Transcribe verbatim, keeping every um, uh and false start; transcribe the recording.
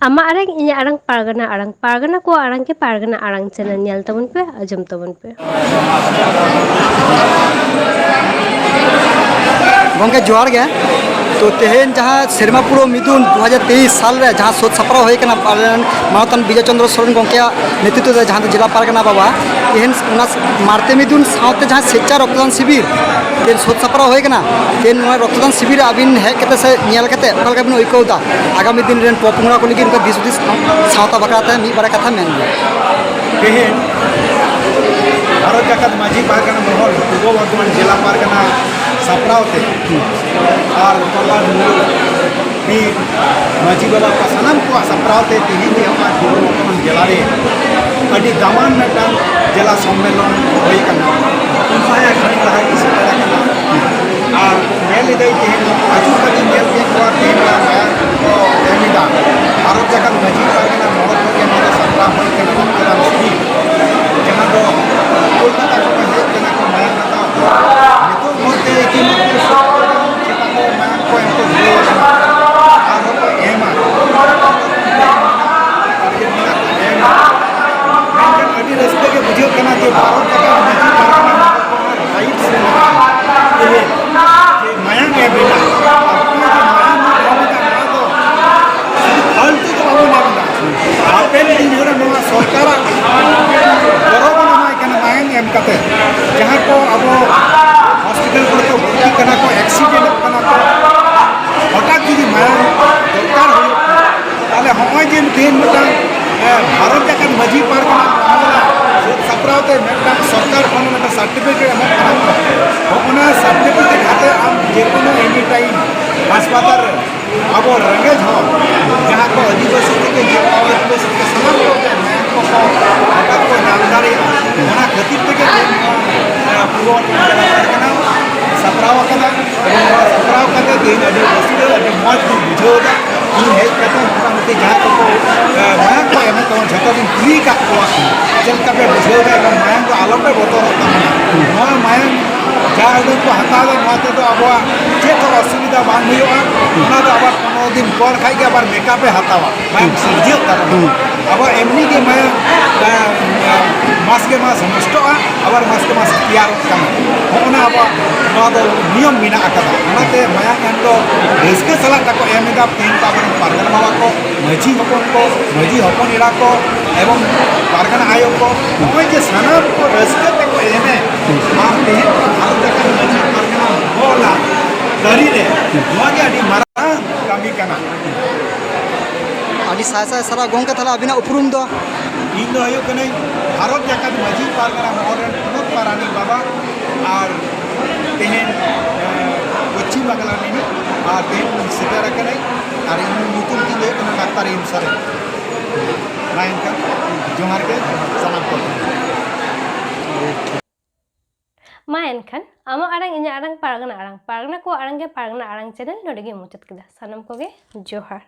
ᱟᱢᱟᱜ ᱟᱲᱟᱝ, ᱤᱧᱟᱹᱜ ᱟᱲᱟᱝ, ᱯᱟᱨᱜᱟᱱᱟ ᱟᱲᱟᱝ, ᱯᱟᱨᱜᱟᱱᱟ ᱠᱚᱣᱟᱜ ᱟᱲᱟᱝ ᱜᱮ ᱯᱟᱨᱜᱟᱱᱟ ᱟᱲᱟᱝ ᱪᱮᱱᱮᱞ ᱧᱮᱞ ᱛᱟᱵᱚᱱ ᱯᱮ, ᱟᱸᱡᱚᱢ ᱛᱟᱵᱚᱱ ᱯᱮ᱾ ᱜᱚᱢᱠᱮ, ᱡᱚᱦᱟᱨ ᱜᱮ᱾ ᱛᱚ, ᱛᱮᱦᱮᱧ ᱡᱟᱦᱟᱸ ᱥᱮᱨᱢᱟ ᱯᱩᱨᱟᱹᱣ ᱢᱤᱫᱩᱱ ᱫᱩ ᱦᱟᱡᱟᱨ ᱛᱮᱭᱤᱥ ᱥᱟᱞ ᱨᱮ ᱡᱟᱦᱟᱸ ᱥᱟᱹᱛ ᱥᱟᱯᱲᱟᱣ ᱦᱩᱭ ᱠᱟᱱᱟ, ᱟᱞᱮ ᱨᱮᱱ ᱢᱟᱱᱚᱛᱟᱱ ᱵᱤᱡᱚᱭ ᱪᱚᱱᱫᱨᱚ ᱥᱚᱨᱮᱱ ᱜᱚᱢᱠᱮᱭᱟᱜ ᱱᱮᱛᱨᱤᱛᱵ ᱨᱮ, ᱡᱟᱦᱟᱸ ᱫᱚ ᱡᱮᱞᱟ ᱯᱟᱨᱜᱟᱱᱟ ᱵᱟᱵᱟ, ᱛᱮᱦᱮᱧ ᱚᱱᱟ ᱢᱟᱨᱛᱮ ᱢᱤᱫᱩᱱ ᱥᱟᱶᱛᱮ ᱡᱟᱦᱟᱸ ᱥᱮᱪᱪᱟ ᱨᱚᱠᱛᱚᱫᱟᱱ ᱥᱤᱵᱤᱨ ᱛᱮᱦᱮᱧ ᱥᱟᱹᱛ ᱥᱟᱯᱲᱟᱣ ᱦᱩᱭ ᱠᱟᱱᱟ, ᱛᱮᱦᱮᱧ ᱱᱚᱣᱟ ᱨᱚᱠᱛᱚᱫᱟᱱ ᱥᱤᱵᱤᱨ ᱨᱮ ᱟᱹᱵᱤᱱ ᱦᱮᱡ ᱠᱟᱛᱮ ᱥᱮ ᱧᱮᱞ ᱠᱟᱛᱮ ᱚᱠᱟ ᱞᱮᱠᱟ ᱵᱤᱱ ᱟᱹᱭᱠᱟᱹᱣ ᱮᱫᱟ? ᱟᱜᱟᱢᱤ ᱫᱤᱱ ᱨᱮᱱ ᱯᱚᱯᱚᱝᱲᱟ ᱠᱚ ᱞᱟᱹᱜᱤᱫ ᱚᱱᱠᱟ ᱫᱤᱥ ᱦᱩᱫᱤᱥ ᱥᱟᱶᱛᱟ ᱵᱟᱠᱷᱨᱟ ᱛᱮ ᱢᱤᱫ ᱵᱟᱨ ᱠᱟᱛᱷᱟ ᱢᱮᱱ ᱵᱤᱱ᱾ ᱛᱮᱦᱮᱧ ᱵᱷᱟᱨᱚᱛ ᱡᱟᱠᱟᱛ ᱢᱟᱹᱡᱷᱤ ᱯᱟᱨᱜᱟᱱᱟ ᱢᱚᱦᱚᱞ ᱯᱩᱨᱵᱚ ᱵᱚᱨᱫᱷᱚᱢᱟᱱ ᱡᱮᱞᱟ ᱯᱟᱨᱜᱟᱱᱟ ᱥᱟᱯᱲᱟᱣ ᱛᱮ ᱟᱨ ᱠᱚᱞᱟᱨ ᱢᱩᱞᱩᱠ ᱵᱤᱨ ᱢᱟᱹᱡᱷᱤ ᱵᱟᱵᱟ ᱠᱚ ᱥᱟᱱᱟᱢ ᱠᱚᱣᱟᱜ ᱥᱟᱯᱲᱟᱣ ᱛᱮ ᱛᱮᱦᱮᱧ ᱱᱚᱣᱟ ᱯᱩᱨᱵᱚ ᱵᱚᱨᱫᱷᱚᱢᱟᱱ ᱡᱮᱞᱟ ᱨᱮ ᱟᱹᱰᱤ ᱫᱟᱢᱟᱱ ᱢᱤᱫᱴᱟᱝ ᱡᱮᱞᱟ ᱥᱚᱢᱢᱮᱞᱚᱱ ᱦᱩᱭ ᱠᱟᱱᱟ᱾ ᱩᱱ ᱥᱟᱭ ᱜᱷᱟᱹᱲᱤ ᱞᱟᱦᱟ ᱜᱮ ᱥᱮᱴᱮᱨ ᱟᱠᱟᱱᱟ᱾ ᱟᱨ ᱧᱮᱞ ᱤᱫᱟᱹᱧ ᱛᱮᱦᱮᱧ ᱟᱹᱪᱩᱨ ᱠᱟᱛᱮᱧ ᱧᱮᱞ ᱠᱮᱫ ᱠᱚᱣᱟ, ᱛᱮᱦᱮᱧ ᱱᱚᱣᱟ ᱢᱟᱭᱟᱢ ᱠᱚ ᱮᱢ ᱮᱫᱟ᱾ ᱵᱷᱟᱨᱚᱛ ᱡᱟᱠᱟᱛ ᱢᱟᱹᱡᱷᱤ ᱯᱟᱨᱜᱟᱱᱟ ᱢᱚᱦᱚᱞ ᱠᱷᱚᱱ ᱜᱮ ᱱᱚᱣᱟ ᱫᱚ ᱥᱟᱯᱲᱟᱣ ᱦᱩᱭ ᱠᱟᱱᱟ, ᱨᱚᱠᱛᱚᱫᱟᱱ ᱥᱤᱵᱤᱨ, ᱡᱟᱦᱟᱸ ᱫᱚ ᱠᱳᱞᱠᱟᱛᱟ ᱠᱷᱚᱱ ᱦᱮᱡ ᱠᱟᱱᱟ ᱠᱚ ᱢᱟᱭᱟᱢ ᱦᱟᱛᱟᱣ᱾ ᱱᱤᱛᱚᱜ ᱢᱚᱫᱽᱫᱷᱮ ᱤᱛᱤᱢᱚᱫᱽᱫᱷᱮ ᱥᱚᱨᱠᱟᱨ ᱪᱮᱛᱟᱱ ᱨᱮ ᱢᱟᱭᱟᱢ ᱠᱚ ᱮᱢ ᱠᱚ ᱫᱷᱩᱨᱟᱹᱣ ᱟᱠᱟᱱᱟ, ᱟᱨᱦᱚᱸ ᱠᱚ ᱮᱢᱟ᱾ ᱢᱮᱱᱠᱷᱟᱱ ᱟᱹᱰᱤ ᱨᱟᱹᱥᱠᱟᱹ ᱜᱮ ᱵᱩᱡᱷᱟᱹᱜ ᱠᱟᱱᱟ ᱡᱮ ᱵᱷᱟᱨᱚᱛ ᱡᱟᱠᱟᱛ ᱢᱟᱹᱡᱷᱤ ᱯᱟᱨᱜᱟᱱᱟ ᱢᱚᱦᱚᱞ ᱠᱷᱚᱱᱟᱜ ᱨᱟᱭᱤᱴᱥ ᱢᱮᱱᱟᱜᱼᱟ ᱡᱮ ᱢᱟᱭᱟᱢ ᱮᱢ ᱨᱮᱱᱟᱜ᱾ ᱟᱨ ᱱᱚᱣᱟ ᱡᱮ ᱢᱟᱭᱟᱢ ᱵᱚᱱ ᱮᱢ ᱮᱫᱟ, ᱱᱚᱣᱟ ᱫᱚ ᱯᱷᱟᱞᱛᱩ ᱫᱚ ᱵᱟᱵᱚᱱ ᱮᱢ ᱮᱫᱟ᱾ ᱦᱟᱯᱮᱱ ᱫᱤᱱ ᱨᱮ ᱱᱚᱣᱟ ᱥᱚᱨᱠᱟᱨᱟᱜ ᱜᱚᱲᱚ ᱵᱚᱱ ᱮᱢᱟᱭ ᱠᱟᱱᱟ ᱢᱟᱭᱟᱢ ᱮᱢ ᱠᱟᱛᱮ᱾ ᱡᱟᱦᱟᱸ ᱠᱚ ᱟᱵᱚ ᱦᱚᱥᱯᱤᱴᱟᱞ ᱠᱚᱨᱮ ᱠᱚ ᱵᱷᱚᱨᱛᱤᱜ ᱠᱟᱱᱟ ᱠᱚ, ᱮᱠᱥᱤᱰᱮᱱᱴᱚᱜ ᱠᱟᱱᱟ ᱠᱚ, ᱦᱚᱴᱟᱛ ᱡᱩᱫᱤ ᱢᱟᱭᱟᱢ ᱫᱚᱨᱠᱟᱨ ᱦᱩᱭᱩᱜ ᱠᱟᱱᱟ, ᱛᱟᱦᱚᱞᱮ ᱦᱚᱸᱜᱼᱚᱭ ᱡᱮ ᱛᱮᱦᱮᱧ ᱢᱤᱫᱴᱟᱝ, ᱮ, ᱵᱷᱟᱨᱚᱛ ᱡᱟᱠᱟᱛ ᱢᱟᱹᱡᱷᱤ ᱯᱟᱨᱜᱟᱱᱟ ᱢᱟᱢᱞᱟ ᱥᱟᱹᱛ ᱥᱟᱯᱲᱟᱣ ᱛᱮ ᱢᱤᱫᱴᱟᱝ ᱥᱚᱨᱠᱟᱨ ᱠᱷᱚᱱ ᱢᱤᱫᱴᱟᱝ ᱥᱟᱨᱴᱤᱯᱷᱤᱠᱮᱴ ᱮᱢᱚᱜ ᱠᱟᱱᱟ ᱠᱚ᱾ ᱦᱚᱸᱜᱼᱚ ᱱᱟ ᱥᱟᱨᱴᱤᱯᱷᱤᱠᱮᱴ ᱟᱛᱮ ᱟᱢ ᱡᱮ ᱠᱳᱱᱳ ᱮᱱᱤ ᱴᱟᱭᱤᱢ ᱦᱟᱥᱯᱟᱛᱟᱞ ᱨᱮ ᱟᱵᱚ ᱨᱮᱸᱜᱮᱡ ᱦᱚᱲ, ᱡᱟᱦᱟᱸ ᱠᱚ ᱟᱹᱫᱤᱵᱟᱹᱥᱤ ᱛᱷᱮᱠᱮ ᱡᱮ ᱯᱟᱣᱟᱨ ᱯᱞᱮᱥ ᱛᱷᱮᱠᱮ ᱥᱟᱱᱟᱢ ᱠᱚᱜᱮ ᱢᱟᱭᱟᱢ ᱠᱚᱠᱚ ᱦᱚᱴᱟᱛ ᱠᱚ ᱧᱟᱢ ᱫᱟᱲᱮᱭᱟᱜᱼᱟ, ᱚᱱᱟ ᱠᱷᱟᱹᱛᱤᱨ ᱛᱮᱜᱮ ᱛᱮᱦᱮᱧ ᱱᱚᱣᱟ, ᱮ, ᱯᱩᱨᱵᱚ ᱵᱚᱨᱫᱷᱚᱢᱟᱱ ᱡᱮᱞᱟ ᱯᱟᱨᱜᱟᱱᱟ ᱥᱟᱯᱲᱟᱣ ᱟᱠᱟᱫᱟ᱾ ᱮᱵᱚᱝ ᱱᱚᱣᱟ ᱥᱟᱯᱲᱟᱣ ᱠᱟᱛᱮ ᱛᱮᱦᱮᱧ ᱟᱹᱰᱤ ᱨᱟᱹᱥᱠᱟᱹ, ᱟᱹᱰᱤ ᱢᱚᱡᱽ ᱵᱚᱱ ᱵᱩᱡᱷᱟᱹᱣ ᱮᱫᱟ᱾ ᱤᱧ ᱦᱮᱡ ᱠᱟᱛᱮ ᱢᱚᱴᱟᱢᱩᱴᱤ ᱡᱟᱦᱟᱸᱭ ᱠᱚᱠᱚ, ᱮ, ᱢᱟᱭᱟᱢ ᱠᱚ ᱮᱢᱮᱫ ᱛᱟᱵᱚᱱ, ᱡᱷᱚᱛᱚ ᱜᱤᱧ ᱠᱩᱞᱤ ᱟᱠᱟᱫ ᱠᱚᱣᱟ, ᱪᱮᱫ ᱞᱮᱠᱟ ᱯᱮ ᱵᱩᱡᱷᱟᱹᱣ ᱮᱫᱟ? ᱮᱵᱚᱝ ᱢᱟᱭᱟᱢ ᱫᱚ ᱟᱞᱚ ᱯᱮ ᱵᱚᱛᱚᱨᱚᱜ ᱛᱟᱵᱚᱱᱟ᱾ ᱱᱚᱣᱟ ᱢᱟᱭᱟᱢ ᱡᱟ ᱩᱰᱟᱹᱝ ᱠᱚ ᱦᱟᱛᱟᱣ ᱮᱫᱟ, ᱱᱚᱣᱟ ᱛᱮᱫᱚ ᱟᱵᱚᱣᱟᱜ ᱪᱮᱫ ᱦᱚᱸ ᱚᱥᱩᱵᱤᱫᱷᱟ ᱵᱟᱝ ᱦᱩᱭᱩᱜᱼᱟ᱾ ᱚᱱᱟ ᱫᱚ ᱟᱵᱟᱨ ᱯᱚᱱᱨᱚ ᱫᱤᱱ ᱯᱚᱨ ᱠᱷᱟᱡ ᱜᱮ ᱟᱵᱟᱨ ᱢᱮᱠᱟᱯ ᱮ ᱦᱟᱛᱟᱣᱟ, ᱢᱟᱭᱟᱢ ᱥᱤᱨᱡᱟᱹᱜ ᱛᱟᱵᱚᱱᱟ᱾ ᱟᱵᱚᱣᱟᱜ ᱮᱢᱱᱤ ᱜᱮ ᱢᱟᱭᱟᱢ, ᱮ, ᱢᱟᱥ ᱠᱮ ᱢᱟᱥ ᱱᱚᱥᱴᱚᱜᱼᱟ, ᱟᱵᱟᱨ ᱢᱟᱥ ᱠᱮ ᱢᱟᱥ ᱛᱮᱭᱟᱨᱚᱜ ᱠᱟᱱᱟ᱾ ᱦᱚᱸᱜᱼᱚ ᱱᱟ ᱟᱵᱚᱣᱟᱜ ᱱᱚᱣᱟ ᱫᱚ ᱱᱤᱭᱚᱢ ᱢᱮᱱᱟᱜ ᱟᱠᱟᱫᱟ᱾ ᱚᱱᱟᱛᱮ ᱢᱟᱭᱟᱢ ᱮᱢ ᱫᱚ ᱨᱟᱹᱥᱠᱟᱹ ᱥᱟᱞᱟᱜ ᱛᱟᱠᱚ ᱮᱢ ᱮᱫᱟ᱾ ᱛᱮᱦᱮᱧ ᱠᱚ ᱟᱵᱚᱨᱮᱱ ᱯᱟᱨᱜᱟᱱᱟ ᱵᱟᱵᱟ ᱠᱚ, ᱢᱟᱹᱡᱷᱤ ᱦᱚᱯᱚᱱ ᱠᱚ, ᱢᱟᱹᱡᱷᱤ ᱦᱚᱯᱚᱱ ᱮᱨᱟ ᱠᱚ, ᱮᱵᱚᱝ ᱯᱟᱨᱜᱟᱱᱟ ᱟᱭᱳ ᱠᱚ, ᱱᱚᱜᱼᱚᱭ ᱡᱮ ᱥᱟᱱᱟᱢ ᱠᱚ ᱨᱟᱹᱥᱠᱟᱹ ᱛᱮᱠᱚ ᱮᱱᱮᱡ, ᱟᱨ ᱛᱮᱦᱮᱧ ᱵᱷᱟᱨᱚᱛ ᱡᱟᱠᱟᱛ ᱢᱟᱹᱡᱷᱤ ᱯᱟᱨᱜᱟᱱᱟ ᱵᱚᱦᱚᱞᱟ ᱛᱟᱹᱨᱤ ᱨᱮ, ᱱᱚᱣᱟ ᱜᱮ ᱟᱹᱰᱤ ᱢᱟᱨᱟᱝ ᱠᱟᱹᱢᱤ ᱠᱟᱱᱟ᱾ ᱟᱹᱰᱤ ᱥᱟᱭ ᱥᱟᱭ ᱥᱟᱨᱦᱟᱣ ᱜᱚᱢᱠᱮ᱾ ᱛᱟᱦᱚᱞᱮ ᱟᱹᱵᱤᱱᱟᱜ ᱩᱯᱨᱩᱢ ᱫᱚ? ᱤᱧ ᱫᱚ ᱦᱩᱭᱩᱜ ᱠᱟᱹᱱᱟᱹᱧ ᱵᱷᱟᱨᱚᱛ ᱡᱟᱠᱟᱛ ᱢᱟᱹᱡᱷᱤ ᱯᱟᱨᱜᱟᱱᱟ ᱢᱚᱦᱚᱞ ᱨᱮᱱ ᱯᱚᱱᱚᱛ ᱯᱟᱨᱟᱱᱤᱠ ᱵᱟᱵᱟ, ᱟᱨ ᱛᱮᱦᱮᱧ, ᱮ, ᱯᱚᱪᱷᱤᱢ ᱵᱟᱝᱞᱟ ᱨᱤᱱᱤᱡ, ᱟᱨ ᱛᱮᱦᱮᱧ ᱤᱧ ᱥᱮᱴᱮᱨ ᱟᱠᱟᱱᱟᱹᱧ, ᱟᱨ ᱤᱧ ᱧᱩᱛᱩᱢ ᱛᱤᱧ ᱫᱚ ᱦᱩᱭᱩᱜ ᱠᱟᱱᱟ ᱰᱟᱠᱛᱟᱨ ᱮᱢ ᱥᱚᱨᱮᱱ᱾ ᱢᱟ ᱮᱱᱠᱷᱟᱱ ᱡᱚᱦᱟᱨ ᱜᱮ ᱥᱟᱱᱟᱢ ᱠᱚ᱾ ᱢᱟ ᱮᱱᱠᱷᱟᱱ ᱟᱢᱟᱜ ᱟᱲᱟᱝ ᱤᱧᱟᱹᱜ ᱟᱲᱟᱝ ᱯᱟᱨᱜᱟᱱᱟ ᱟᱲᱟᱝ, ᱯᱟᱨᱜᱟᱱᱟ ᱠᱚᱣᱟᱜ ᱟᱲᱟᱝ ᱜᱮ ᱯᱟᱨᱜᱟᱱᱟ ᱟᱲᱟᱝ ᱪᱮᱱᱮᱞ ᱱᱚᱰᱮ ᱜᱮ ᱢᱩᱪᱟᱹᱫ ᱠᱮᱫᱟ᱾ ᱥᱟᱱᱟᱢ ᱠᱚᱜᱮ ᱡᱚᱦᱟᱨ᱾